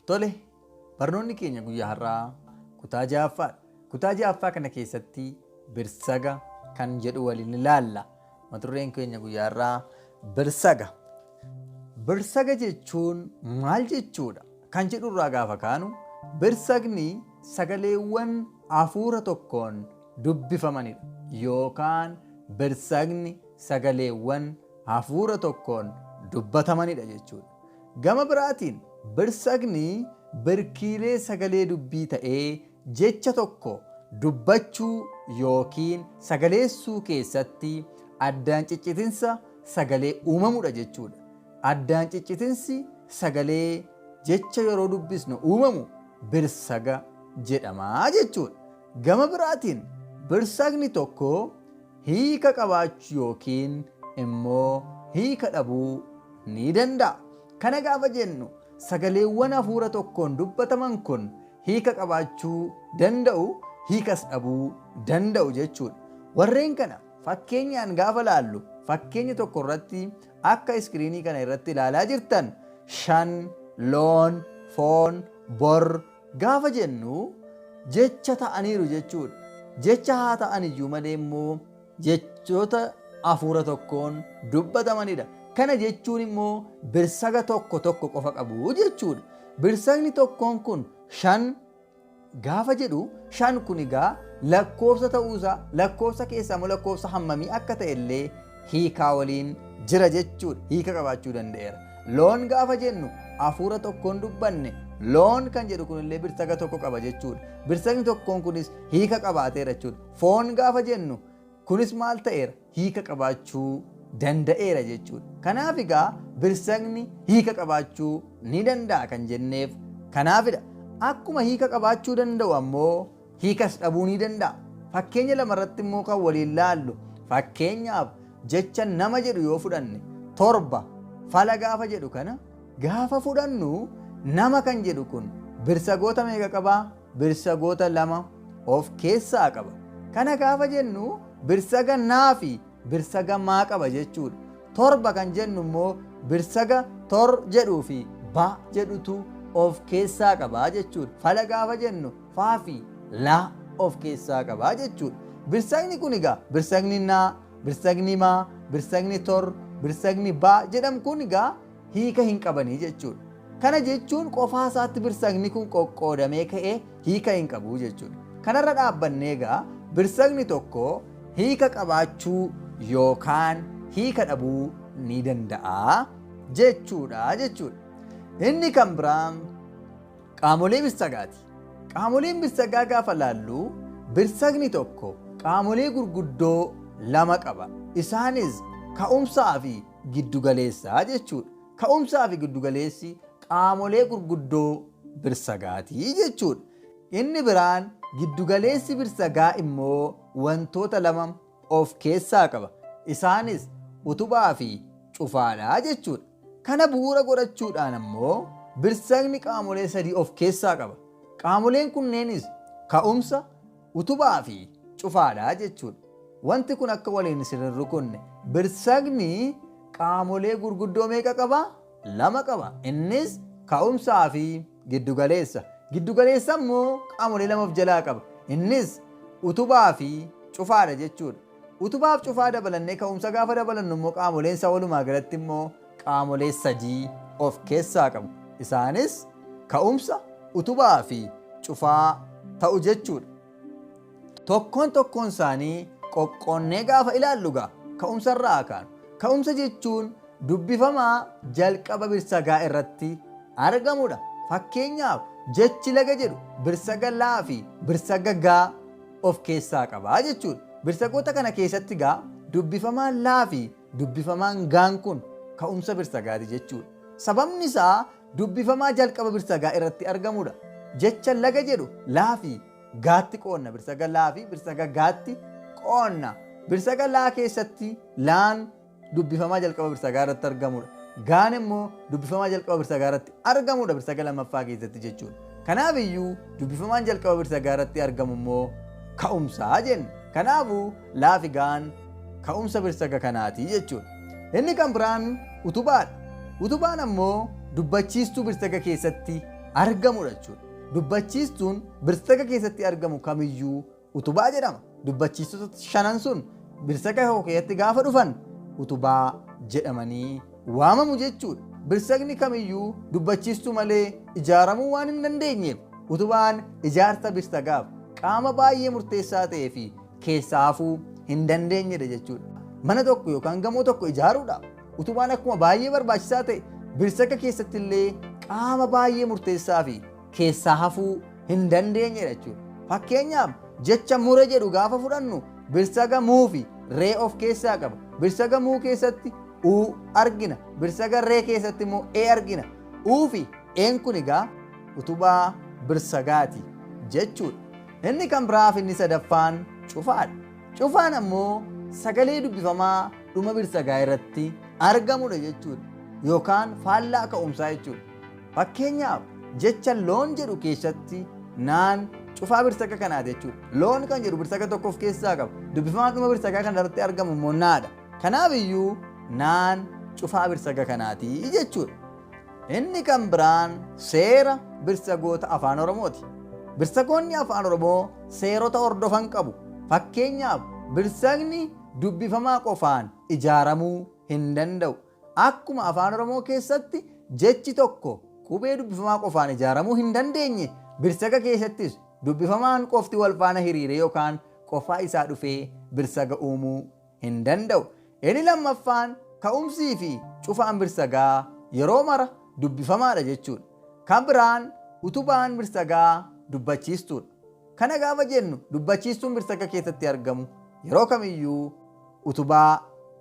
Tole, barnoonni keenya guyyaa har'aa kutaa ja'affaadha. Kutaa ja'affaa kana keessatti birsaga kan jedhu waliin ilaalla. Mata dureen keenya guyyaa har'aa birsaga. Birsaga jechuun maal jechuudha kan jedhu irraa gaafa kaanu, birsagni sagaleewwan hafuura tokkoon dubbifamanidha yookaan birsagni sagaleewwan hafuura tokkoon dubbatamanidha jechuudha. Gama biraatiin birsagni birkiilee sagalee dubbii ta'ee jecha tokko dubbachuu yookiin sagaleessuu keessatti addaan ciccitinsa sagalee uumamudha jechuudha. Addaan ciccitinsi sagalee jecha yeroo dubbisnu uumamu birsaga jedhama jechuudha. Gama biraatiin birsagni tokko hiika qabaachuu yookiin immoo hiika dhabuu ni danda'a. Kana gaafa jennu sagaleewwan hafuura tokkoon dubbataman kun hiika qabaachuu danda'u, hiikas dhabuu danda'u jechuudha. Warreen kana fakkeenyaan gaafa laallu, fakkeenya tokko irratti akka iskiriinii kana irratti ilaalaa jirtan shan, loon, foon, bor gaafa jennu jecha ta'aniiru jechuudha. Jecha haa ta'an iyyuu malee immoo jechoota hafuura tokkoon dubbatamanidha. Kana jechuun immoo birsaga tokko tokko qofa qabu jechuudha. Birsagni tokkoon kun shan gaafa jedhu, shan kun egaa lakkoofsa ta'uusaa, lakkoofsa keessaa immoo lakkoofsa hammamii akka ta'e illee hiikaa waliin jira jechuudha. Hiika qabaachuu danda'eera. Loon gaafa jennu hafuura tokkoon dubbanne, loon kan jedhu kunillee birsaga tokko qaba jechuudha. Birsagni tokkoon kunis hiika qabaateera jechuudha. Foon gaafa jennu kunis maal ta'eera? Hiika qabaachuu danda'eera jechuudha. Kanaaf egaa birsagni hiika qabaachuu ni danda'a kan jenneef kanaafidha. Akkuma hiika qabaachuu danda'u ammoo hiikas dhabuu ni danda'a. Fakkeenya lamarratti immoo kan waliin laallu, fakkeenyaaf jecha nama jedhu yoo fudhanne, torba fala gaafa jedhu kana gaafa fudhannu, nama kan jedhu kun birsagoota meeqa qabaa? Birsagoota lama of keessaa qaba. Kana gaafa jennu birsaga naa fi birsaga maa qaba jechuudha. Torba kan jennu immoo birsaga tor jedhuu fi ba jedhutu of keessaa qaba jechuudha. Fala gaafa jennu faa fi laa of keessaa qaba jechuudha. Birsagni kun egaa birsagni naa, birsagni maa, birsagni tor, birsagni ba jedhamu kun egaa hiika hin qabanii jechuudha. Kana jechuun qofaa isaatti birsagni kun qoqqoodamee ka'ee hiika hin qabu jechuudha. Kanarra dhaabbannee egaa birsagni tokko hiika qabaachuu yookaan hiika dhabuu ni danda'a jechuudha. Inni kan biraan qaamolee birsagaati. Qaamoleen birsagaa gaafa laallu, birsagni tokko qaamolee gurguddoo lama qaba. Isaanis ka'umsaa fi giddugaleessaa jechuudha. Ka'umsaa fi giddugaleessi qaamolee gurguddoo birsagaatii jechuudha. Inni biraan giddugaleessi birsagaa immoo wantoota lama of keessaa qaba. Isaanis utubaa fi cufaadha jechuudha. Kana bu'uura godhachuudhaan ammoo birsagni qaamolee sadii of keessaa qaba. Qaamoleen kunneenis ka'umsa, utubaa fi cufaadha jechuudha. Wanti kun akka waliin isin hin rukunne, birsagni qaamolee gurguddoo meeqa qaba? Lama qaba. Innis ka'umsaa fi giddugaleessa. Giddugaleessa immoo qaamolee lama of jalaa qaba. Innis utubaa fi cufaadha jechuudha. Utubaaf cufaa dabalannee ka'umsa gaafa dabalannu immoo qaamoleen isaa walumaa galatti immoo qaamolee sadii of keessaa qabu. Isaanis ka'umsa, utubaa fi cufaa ta'u jechuudha. Tokkoon tokkoon isaanii qoqqoonnee gaafa ilaallu gaa ka'umsa irraa haa kaanu. Ka'umsa jechuun dubbifamaa jalqaba birsagaa irratti argamudha. Fakkeenyaaf jechi laga jedhu birsaga laa fi birsaga gaa of keessaa qaba jechuudha. Birsagoota kana keessatti gaa dubbifamaan laa fi dubbifamaan gaan kun ka'umsa birsagaati jechuudha. Sababni isaa dubbifamaa jalqaba birsagaa irratti argamudha. Jecha laga jedhu laa fi gaatti qoonna. Birsaga laa fi birsaga gaatti qoonna. Birsaga laa keessatti laan dubbifamaa jalqaba birsagaa irratti argamudha. Gaan immoo dubbifamaa jalqaba birsagaa irratti argamudha birsaga lammaffaa keessatti jechuudha. Kanaaf iyyuu dubbifamaan jalqaba birsagaa irratti argamu immoo ka'umsaa jenna. Kanaafuu laa fi gaan ka'umsa birsaga kanaati jechuudha. Inni kan biraan utubaadha. Utubaan ammoo dubbachiistuu birsaga keessatti argamudha jechuudha. Dubbachiistuun birsaga keessatti argamu kamiyyuu utubaa jedhama. Dubbachiistota shanan sun birsaga tokko keessatti gaafa dhufan utubaa jedhamanii waamamu jechuudha. Birsagni kamiyyuu dubbachiistuu malee ijaaramuu waan hin dandeenyeef utubaan ijaarsa birsagaaf qaama baay'ee murteessaa ta'ee fi keessaa hafuu hin dandeenyedha jechuudha. Mana tokko yookaan gamoo tokko ijaaruudhaaf utubaan akkuma baay'ee barbaachisaa ta'e birsaga keessatti illee qaama baay'ee murteessaa fi keessaa hafuu hin dandeenyedha jechuudha. Fakkeenyaaf jecha mure jedhu gaafa fudhannu birsaga muu fi ree of keessaa qaba. Birsaga muu keessatti uu argina. Birsaga ree keessatti immoo ee argina. Uu fi een kun egaa utubaa birsagaati jechuudha. Inni kan biraaf inni sadaffaan cufaadha. Cufaan ammoo sagalee dubbifamaa dhuma birsagaa irratti argamudha jechuudha. Yookaan faallaa ka'umsaa jechuudha. Fakkeenyaaf jecha loon jedhu keessatti naan cufaa birsaga kanaati jechuudha. Loon kan jedhu birsaga tokko of keessaa qaba. Dubbifamaan dhuma birsagaa kana irratti argamu immoo naadha. Kanaaf iyyuu naan cufaa birsaga kanaati jechuudha. Inni kan biraan seera birsagoota Afaan Oromooti. Birsagoonni Afaan Oromoo seerota hordofan qabu. Fakkeenyaaf birsagni dubbifamaa qofaan ijaaramuu hin danda'u. Akkuma Afaan Oromoo keessatti jechi tokko qubee dubbifamaa qofaan ijaaramuu hin dandeenye, birsaga keessattis dubbifamaan qofti wal faana hiriire yookaan qofaa isaa dhufee birsaga uumuu hin danda'u. Inni lammaffaan ka'umsii fi cufaan birsagaa yeroo mara dubbifamaadha jechuudha. Kan biraan utubaan birsagaa dubbachiistuudha. Kana gaafa jennu dubbachiistuun birsaga keessatti argamu yeroo kamiyyuu utubaa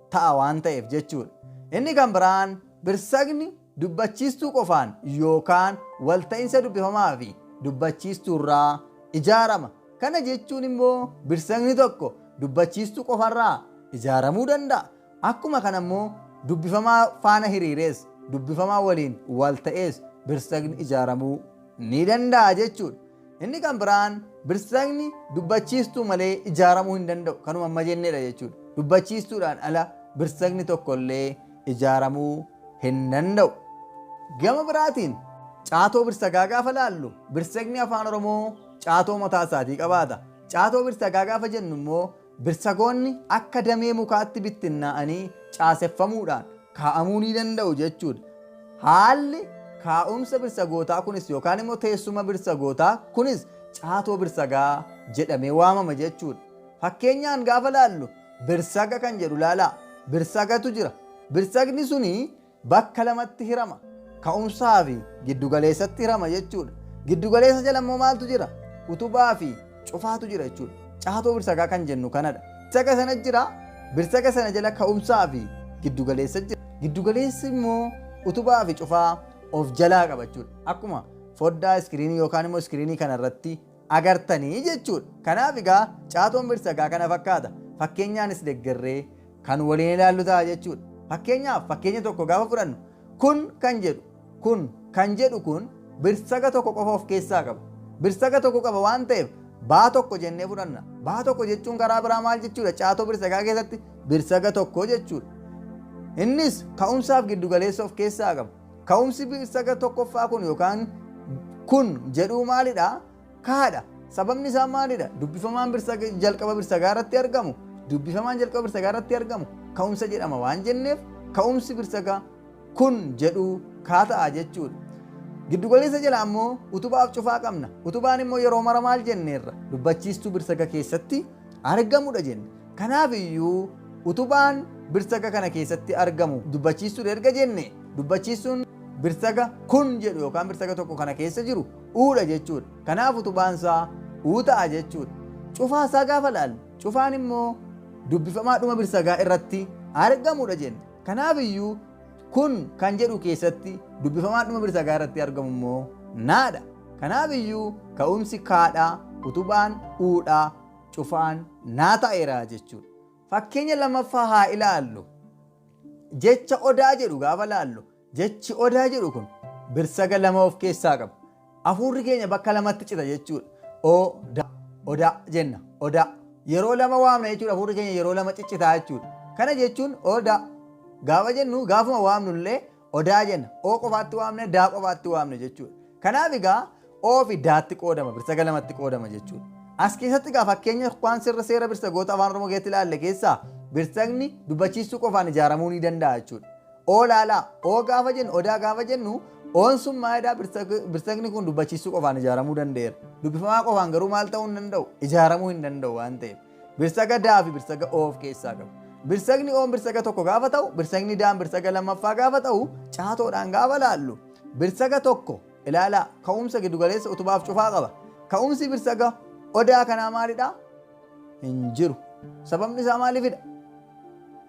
ta'a waan ta'eef jechuudha. Inni kan biraan birsagni dubbachiistuu qofaan yookaan walta'iinsa dubbifamaa fi dubbachiistuurraa ijaarama. Kana jechuun immoo birsagni tokko dubbachiistuu qofarraa ijaaramuu danda'a. Akkuma kana immoo dubbifamaa faana hiriirees dubbifamaa waliin walta'ees birsagni ijaaramuu ni danda'a jechuudha. Inni kan biraan birsagni dubbachiistuu malee ijaaramuu hin danda'u. Kanuma amma jenneedha jechuudha. Dubbachiistuudhaan ala birsagni tokkollee ijaaramuu hin danda'u. Gama biraatiin caatoo birsagaa gaafa laallu birsagni Afaan Oromoo caatoo mataa isaatii qabaata. Caatoo birsagaa gaafa jennu immoo birsagoonni akka damee mukaatti bittinnaa'anii caaseffamuudhaan kaa'amuu ni danda'u jechuudha. Haalli kaa'umsa birsagootaa kunis yookaan immoo teessuma birsagootaa kunis caatoo birsagaa jedhamee waamama jechuudha. Fakkeenyaan gaafa laallu birsaga kan jedhu laalaa. Birsagatu jira. Birsagni suni bakka lamatti hirama. Ka'umsaa fi giddugaleessatti hirama jechuudha. Giddugaleessa jala immoo maaltu jira? Utubaa fi cufaatu jira jechuudha. Caatoo birsagaa kan jennu kanadha. Birsaga sana jira. Birsaga sana jala ka'umsaa fi giddugaleessa jira. Giddugaleessi immoo utubaa fi cufaa of jalaa qaba jechuudha. Akkuma foddaa iskiriinii yookaan immoo iskiriinii kanarratti agartanii jechuudha. Kanaaf egaa caatoon birsagaa kana fakkaata. Fakkeenyaanis deeggarree kan waliin ilaallu ta'a jechuudha. Fakkeenyaaf fakkeenya tokko gaafa fudhannu kun kan jedhu kun kan jedhu kun birsaga tokko qofa of keessaa qaba. Birsaga tokko qaba waan ta'eef baa tokko jennee fudhanna. Baa tokko jechuun karaa biraa maal jechuudha? Caatoo birsagaa keessatti birsaga tokko jechuudha. Innis ka'umsaaf giddugaleessa of keessaa qaba. Ka'umsi birsaga tokkoffaa kun yookaan kun jedhuu maalidha? Kaadha. Sababni isaa maalidha? Dubbifamaan birsaga jalqaba birsagaa irratti argamu. Dubbifamaan jalqaba birsagaa irratti argamu ka'umsa jedhama waan jenneef ka'umsi birsaga kun jedhuu kaa ta'a jechuudha. Giddugaleessa jala ammoo utubaaf cufaa qabna. Utubaan immoo yeroo mara maal jenneerra? Dubbachiistuu birsaga keessatti argamudha jenne. Kanaaf iyyuu utubaan birsaga kana keessatti argamu dubbachiistuudha erga jenne dubbachiistuun birsaga kun jedhu yookaan birsaga tokko kana keessa jiru uudha jechuudha. Kanaaf utubaan isaa uu ta'a jechuudha. Cufaa isaa gaafa laallu cufaan immoo dubbifamaa dhuma birsagaa irratti argamudha jenne. Kanaaf iyyuu kun kan jedhu keessatti dubbifamaa dhuma birsagaa irratti argamu immoo naadha. Kanaaf iyyuu ka'umsi kaadhaa, utubaan uudhaa, cufaan naa ta'eera jechuudha. Fakkeenya lammaffaa haa ilaallu. Jecha odaa jedhu gaafa laallu jechi odaa jedhu kun birsaga lama of keessaa qaba. Hafuurri keenya bakka lamatti cita jechuudha. Odaa, odaa jenna, odaa. Yeroo lama waamna jechuudha. Hafuurri keenya yeroo lama ciccitaa jechuudha. Kana jechuun odaa gaafa jennu gaafuma waamnu illee odaa jenna. O qofaatti waamne, daa qofaatti waamne jechuudha. Kanaaf egaa oo fi daatti qoodama, birsaga lamatti qoodama jechuudha. As keessatti egaa fakkeenya waan sirra seera birsagoota afaan Oromoo keessatti ilaalle keessaa birsagni dubbachiistuu qofaan ijaaramuu ni danda'a jechuudha. Oo laalaa, oo gaafa jennu, odaa gaafa jennu, oon sun maalidhaa? Birsagni kun dubbachiistuu qofaan ijaaramuu danda'eera. Dubbifamaa qofaan garuu maal ta'uu hin danda'u? Ijaaramuu hin danda'u waan ta'eef. Birsaga daa fi birsaga oo of keessaa qaba. Birsagni oon birsaga tokko gaafa ta'u, birsagni daan birsaga lammaffaa gaafa ta'u, caatoodhaan gaafa laallu birsaga tokko ilaalaa, ka'umsa giddugaleessa utubaaf cufaa qaba. Ka'umsi birsaga odaa kanaa maalidhaa? Hin jiru. Sababni isaa maaliifidha?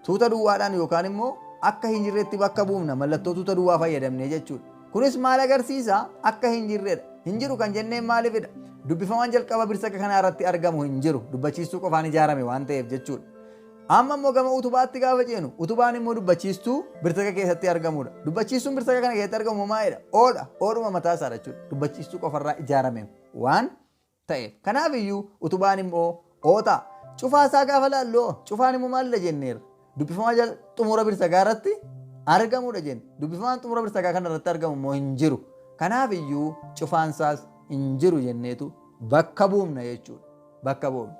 Tuuta duwwaadhaan yookaan immoo akka hin jirretti bakka buufna, mallattoo tuuta duwwaa fayyadamnee jechuudha. Kunis maal agarsiisa? Akka hin jirredha. Hin jiru kan jenneen maaliifidha? Dubbifamaan jalqaba birsaga kanaa irratti argamu hin jiru. Dubbachiistuu qofaan ijaarame waan ta'eef jechuudha. Amma immoo gama utubaatti gaafa ceenu, utubaan immoo dubbachiistuu birsaga keessatti argamudha. Dubbachiistuun birsaga kana keessatti argamu maalidha? Oodha. Oodhuma mataa isaadha jechuudha. Dubbachiistuu qofarraa ijaarame waan ta'eef. Kanaaf iyyuu utubaan immoo oo ta'a. Cufaa isaa gaafa laallu, cufaan immoo maalidha jenneerra? Dubbifamaa xumura birsagaa irratti argamudha jenne. Dubbifamaan xumura birsagaa kana irratti argamu immoo hin jiru. Kanaaf iyyuu cufaan isaas hin jiru jenneetu bakka buufna jechuudha. Bakka buufna.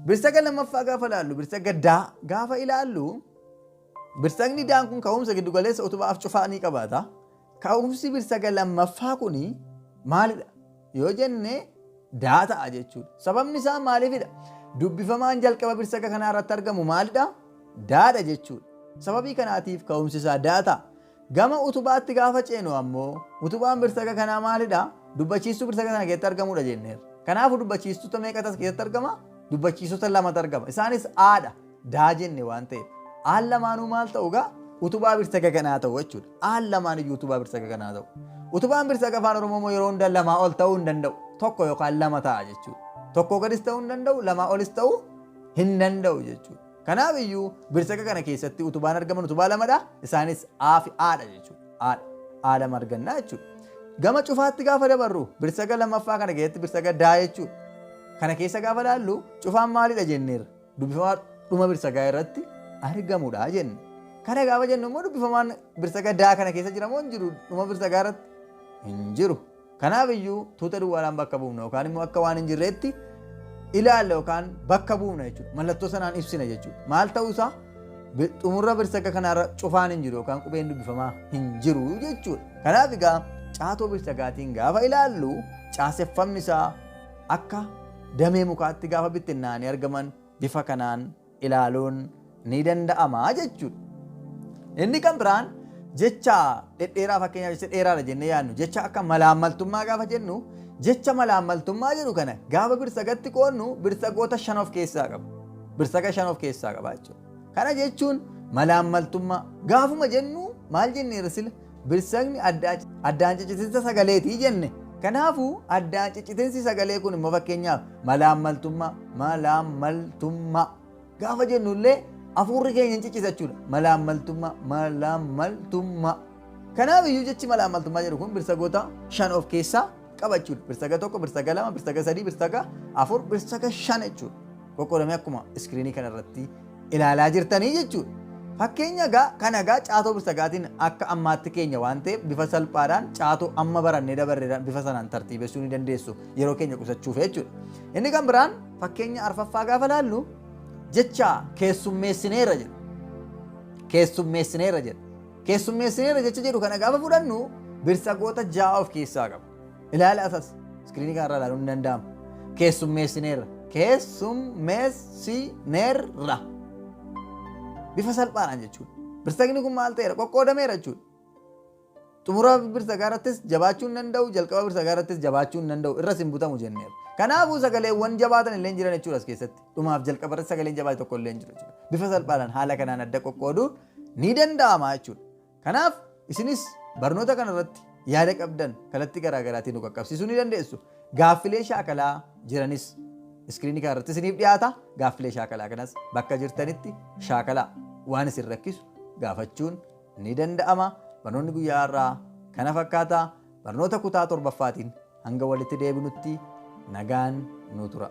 Birsaga lammaffaa gaafa laallu, birsaga daa gaafa ilaallu, birsagni daan kun ka'umsa giddugaleessa utubaaf cufaa ni qabaata. Ka'umsi birsaga lammaffaa kuni maalidha yoo jenne, daa ta'a jechuudha. Sababni isaa maaliifidha? Dubbifamaan jalqaba birsaga kanaa irratti argamu maalidha? Daadha jechuudha. Sababii kanaatiif ka'umsi isaa daa ta'a. Gama utubaatti gaafa ceenu ammoo utubaan birsaga kanaa maalidha? Dubbachiistuu birsaga sana keessatti argamudha jenneerra. Kanaafuu dubbachiistota meeqatu as keessatti argama? Dubbachiistota lamatu argama. Isaanis aadha. Daa jenne waan ta'eef. Aan lamaanuu maal ta'u gaa? Utubaa birsaga kanaa ta'u jechuudha. Aan lamaan iyyuu utubaa birsaga kanaa ta'u. Utubaan birsaga afaan Oromoo immoo yeroo hunda lamaa ol ta'uu hin danda'u. Tokko yookaan lama ta'a jechuudha. Tokko gadis ta'uu hin danda'u, lamaa olis ta'uu hin danda'u jechuudha. Kanaaf iyyuu birsaga kana keessatti utubaan argaman utubaa lamadha. Isaanis A fi Aadha jechuudha. Aadha. A lama argannaa jechuudha. Gama cufaatti gaafa dabarru, birsaga lammaffaa kana keessatti birsaga daa jechuudha. Kana keessa gaafa laallu cufaan maalidha jenneerra? Dubbifamaa dhuma birsagaa irratti argamudha jenne. Kana gaafa jennu immoo dubbifamaan birsaga daa kana keessa jira moo hin jiru dhuma birsagaa irratti? Hin jiru. Kanaaf iyyuu tuuta duwwaadhaan bakka buufna yookaan immoo akka waan hin jirreetti ilaalla yookaan bakka buufna jechuudha. Mallattoo sanaan ibsina jechuudha. Maal ta'uusaa? Xumura birsaga kanaarra cufaan hin jiru yookaan qubeen dubbifamaa hin jiru jechuudha. Kanaaf egaa caatoo birsagaatiin gaafa ilaallu, caaseffamni isaa akka damee mukaatti gaafa bittinnaa'anii argaman bifa kanaan ilaaluun ni danda'ama jechuudha. Inni kan biraan jecha dhedheeraa, fakkeenyaaf jecha dheeraadha jennee yaadnu, jecha akka malaammaltummaa gaafa jennu, jecha malaammaltummaa jedhu kana gaafa birsagatti qoodnu birsagoota shan of keessaa qaba. Birsaga shan of keessaa qaba jechuudha. Kana jechuun malaammaltummaa gaafuma jennu maal jenneerra sila? Birsagni addaan ciccitinsa sagaleetii jenne. Kanaafuu addaan ciccitinsi sagalee kun immoo fakkeenyaaf malaammaltummaa, malaammaltummaa gaafa jennu illee hafuurri keenya hin ciccisa jechuudha. Malaammaltummaa, malaammaltummaa. Kanaaf iyyuu jechi malaammaltummaa jedhu kun birsagoota shan of keessaa qaba jechuudha. Birsaga tokko, birsaga lama, birsaga sadii, birsaga afur, birsaga shan jechuudha. Qoqqoodamee akkuma iskiriinii kanarratti ilaalaa jirtanii jechuudha. Fakkeenya egaa kana egaa caatoo birsagaatiin akka ammaatti keenya waan ta'eef bifa salphaadhaan caatoo amma barannee dabarre bifa sanaan tartiibessuu ni dandeessu yeroo keenya qusachuuf jechuudha. Inni kan biraan fakkeenya arfaffaa gaafa laallu jecha keessummeessineerra jedha. Keessummeessineerra jedha. Keessummeessineerra jecha jedhu kana gaafa fudhannu birsagoota ja'a of keessaa qaba. Ilaala, asas iskiriinii kanarraa ilaaluun ni danda'ama. Keessummeessineerra. Keessummeessineerra. Bifa salphaadhaan jechuudha. Birsagni kun maal ta'eera? Qoqqoodameera jechuudha. Xumura birsagaa irrattis jabaachuu hin danda'u, jalqaba birsagaa irrattis jabaachuu hin danda'u, irras hin butamu jenneera. Kanaafuu sagaleewwan jabaatan illee hin jiran jechuudha as keessatti. Dhumaaf jalqaba irratti sagaleen jabaate tokko illee hin jiru jechuudha. Bifa salphaadhaan haala kanaan adda qoqqooduun ni danda'ama jechuudha. Kanaaf isinis barnoota kana irratti yaada qabdan kallattii garaa garaatiin nu qaqqabsiisuu ni dandeessu. Gaaffilee shaakalaa jiranis iskiriinii kana irratti isiniif dhiyaata. Gaaffilee shaakalaa kanas bakka jirtanitti shaakalaa, waan isin rakkisu gaafachuun ni danda'ama. Barnoonni guyyaa har'aa kana fakkaata. Barnoota kutaa torbaffaatiin hanga walitti deebinutti nagaan nu tura.